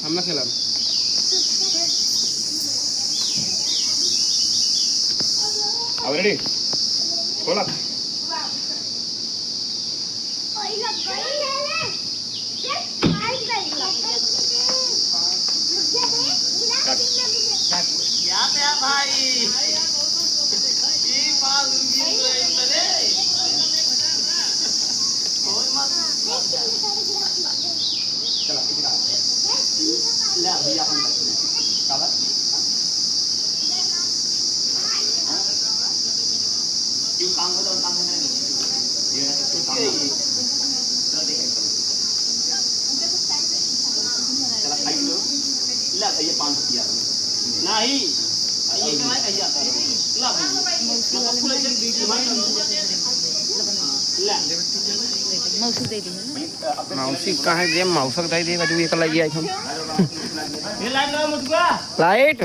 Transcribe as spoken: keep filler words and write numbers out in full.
हम ना खेला। अब रेडी? खोला। क्या पे भाई? ई पाल दुनिया में रे। कोई मत। चला, इधर आ। ले, अभी अपन बच्चे। का बात? हाँ? क्यों काम होता है, काम नहीं? ये ना, क्यों काम होता है? चला, खाई लो। ले, ये पाँच रुपया। नहीं। ये तो मैं कही जाता है। ला भाई। मौसी वाले में वीडियो बनाई। ला। मौसी दे दी है ना? मौसी कहाँ दे? मौसक दे दे, बाजू एक लगी आई हम। ये लाइट लगा मुझको। लाइट?